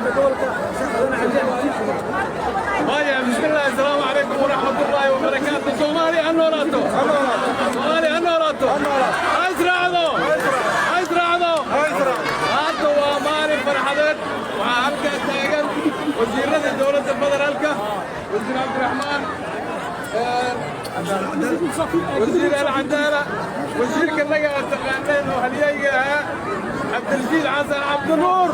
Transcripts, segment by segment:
Gobolka Vaya, bismillah, assalaamu calaykum waraxmatullaahi wabarakaatu. Soomaaliya ha noolaato! Soomaaliya ha noolaato! Ha israacdo! Ha israacdo! Maanta waa maalin farxadeed. Waxaa halkaa taagan wasiirada dowladda federaalka, Wasiir Cabdiraxmaan, Wasiir Alcadaala, wasiirka naga aad taqaaneen oo halyayga ahaa, Cabdirashiid Xasan Cabdinuur.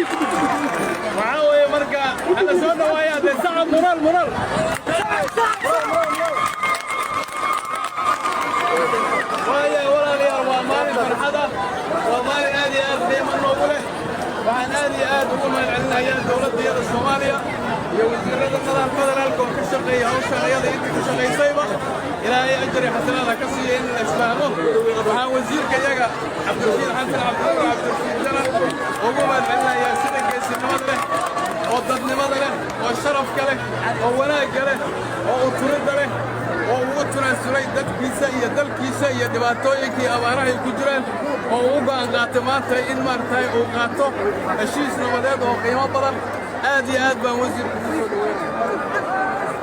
Waxaa weeye marka hala soo dhawaaya dee, sacab mural mural. Waaya walaalayaal, waa maalin farxada, waa maalin aad iyo aad qiimo noogu leh. Waxaan aad iyo aad ugu mahad celinayaa dowladda iyada Soomaaliya iyo wasiirada nidaam federaalka oo ka shaqeeya hawshan ayada, intii ka shaqaysayba Ilaahay ajri xasanaad ha ka siiya in la isfahmo. Waxaan wasiirka iyaga Cabdirashiid Xasan Cabdinuur, Cabdirashiid Janan, ugu mahad celinayaa sida geesinimada leh oo dadnimada leh oo sharafka leh oo wanaagga leh oo uturidda leh oo ugu tanaasulay dadkiisa iyo dalkiisa iyo dhibaatooyinkii abaarahay ku jiraan, oo uu go'aan qaatay maanta in maaragtay uu qaato heshiis nabadeed oo qiimo badan. Aad iyo aad baan wasiirka ku soo dhoweynaya.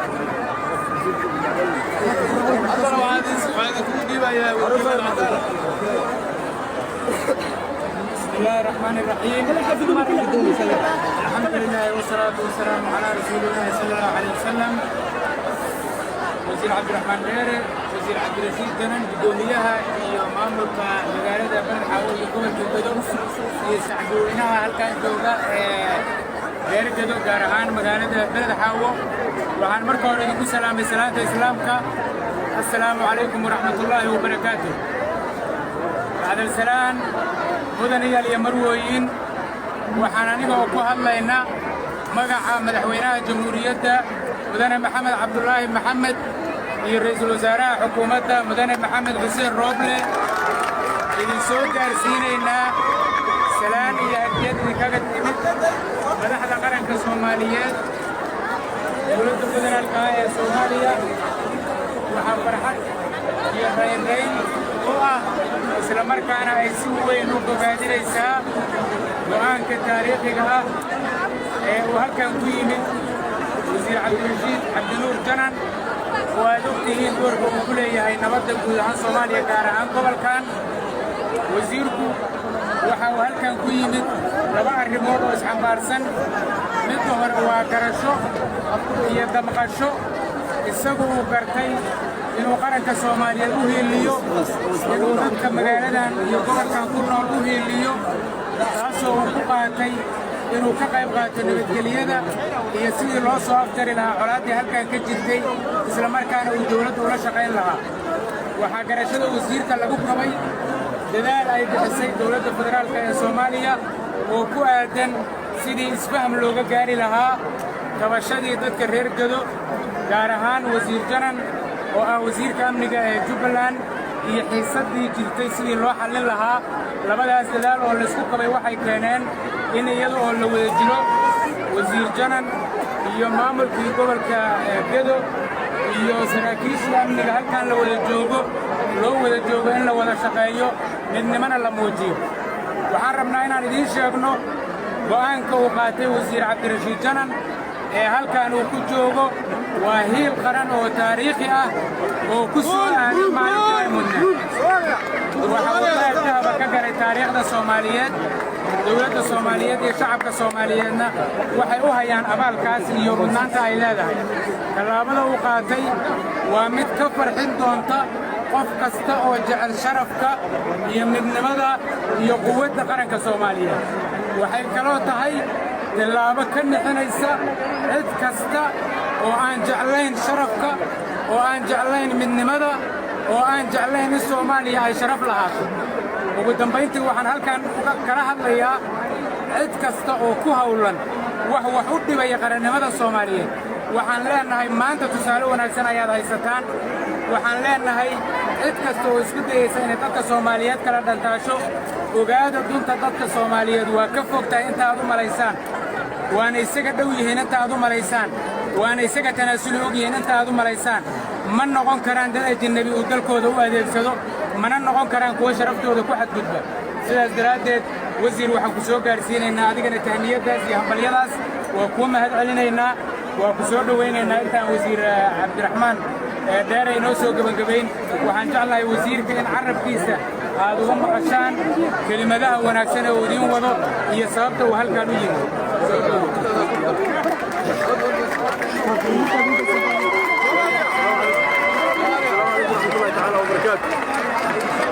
Haddana waxaan idinkugu dhiibayaa Wasiir Alcadaala. بسم الله الرحمن الرحيم، الحمد لله والصلاة والسلام على رسول الله صلى الله عليه وسلم. Wasiir Cabdiraxmaan Dheere, Wasiir Cabdirashiid Janan, guddoomiyaha iyo maamulka magaalada Beledxaawo iyo gobolka Gedo, iyo shacbiweynaha halkan jooga ee reer Gedo, gaar ahaan magaalada Beledxaawo, waxaan marka hore idinku salaamay salaanta Islaamka: assalaamu calaykum waraxmatullaahi wabarakaatu. Bacdalsalaan, mudanayaal iyo marwooyin, waxaan aniga oo ku hadlaynaa magaca madaxweynaha Jamhuuriyadda, Mudane Maxamed Cabdulaahi Maxamed, iyo ra'iisul wasaaraha xukuumadda, Mudane Maxamed Xuseen Rooble, idin soo gaarsiinaynaa salaan iyo hadiyad idinkaga timid madaxda qaranka Soomaaliyeed, dowladda federaalka ah ee Soomaaliya. Waxaa farxad iyo raynrayn u ah, isla markaana ay si weyn u bogaadinaysaa go'aanka taariikhiga ah ee uu halkan ku yimid Wasiir Cabdirashiid Cabdinuur Janan, oo aad og tihiin doorka uu ku leeyahay nabadda guud ahaan Soomaaliya, gaar ahaan gobolkan. Wasiirku waxa uu halkan ku yimid laba arrimood oo isxambaarsan. Midda hore waa garasho iyo damqasho isagu uu gartay inuu qaranka Soomaaliyeed u hiiliyo, inuu dadka magaaladan iyo gobolkan ku nool u hiiliyo, taasoo uu ku qaatay inuu ka qayb qaato nabadgelyada iyo sidii loo soo afjari lahaa colaaddii halkan ka jirtay, isla markaana uu dawladda ula shaqayn lahaa. Waxaa garashada wasiirka lagu qabay dadaal ay bixisay dowladda federaalka ee Soomaaliya oo ku aaddan sidii isfaham looga gaari lahaa tabashadii dadka reer Gedo, gaar ahaan Wasiir Janan oo ah wasiirka amniga ee Jubbaland, iyo xiisaddii jirtay sidii loo xallin lahaa. Labadaas dadaal oo laysku qabay waxay keeneen in iyada oo la wada jiro, Wasiir Janan iyo maamulkii gobolka Gedo iyo saraakiishii amniga, halkan la wada joogo, loo wada joogo in la wada shaqeeyo, midnimana la muujiyo. Waxaan rabnaa inaan idiin sheegno go'aanka uu qaatay Wasiir Cabdirashiid Janan ee halkan uu ku joogo waa hiil qaran oo taariikhi ah oo ku soo aaday maalintii ay mudneen. Waxa uu baal dahaba ka galay taariikhda Soomaaliyeed. Dowladda Soomaaliyeed iyo shacabka Soomaaliyeedna waxay u hayaan abaalkaas iyo mudnaanta ay leedahay. Tallaabada uu qaatay waa mid ka farxin doonta qof kasta oo jecel sharafka iyo midnimada iyo quwadda qaranka Soomaaliyeed. Waxay kaloo tahay tallaabo ka nixinaysa cid kasta oo aan jeclayn sharafka, oo aan jeclayn midnimada, oo aan jeclayn in Soomaaliya ay sharaf lahaato. Ugu dambayntii, waxaan halkan kala hadlayaa cid kasta oo ku hawlan wax wax u dhibaya qarannimada Soomaaliyeed. Waxaan leennahay, maanta tusaale wanaagsan ayaad haysataan. Waxaan leennahay cid kasta oo isku dayaysa inay dadka Soomaaliyeed kala dhantaasho, ogaada, dunta dadka Soomaaliyeed waa ka fogtahay inta aad u malaysaan, waana isaga dhow yihiin inta aad u malaysaan, waana isaga tanaasuli og yihiin inta aad u malaysaan. Ma noqon karaan dad ajinnabi uu dalkooda u adeegsado. Mana noqon karaan kuwo sharaftooda ku xadgudba. Sidaas daraaddeed, wasiir, waxaan ku soo gaarsiinaynaa adigana tahniyaddaas iyo hambalyadaas. Waa kuu mahad celinaynaa, waa ku soo dhowaynaynaa. Intaan wasiir Cabdiraxmaan Dheere inoo soo gebagabayn, waxaan jeclahay wasiirka in carabkiisa aad uga maqashaan kelimadaha wanaagsan ee uu idiin wado iyo sababta uu halkaan u yimi. Soo dhowow. ورحمة الله تعالى وبركاته.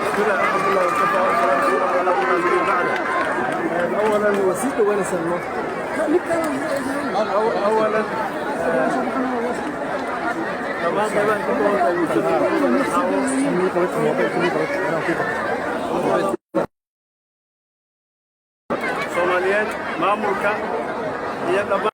بسم الله، الحمد لله وكفى والصلاة والسلام على من بعده. أولا وسيط وانا سلمان. أولا dhammaan qaybaha ka kooban tahay bulshada Soomaaliyeed, maamulka iyo dhammaan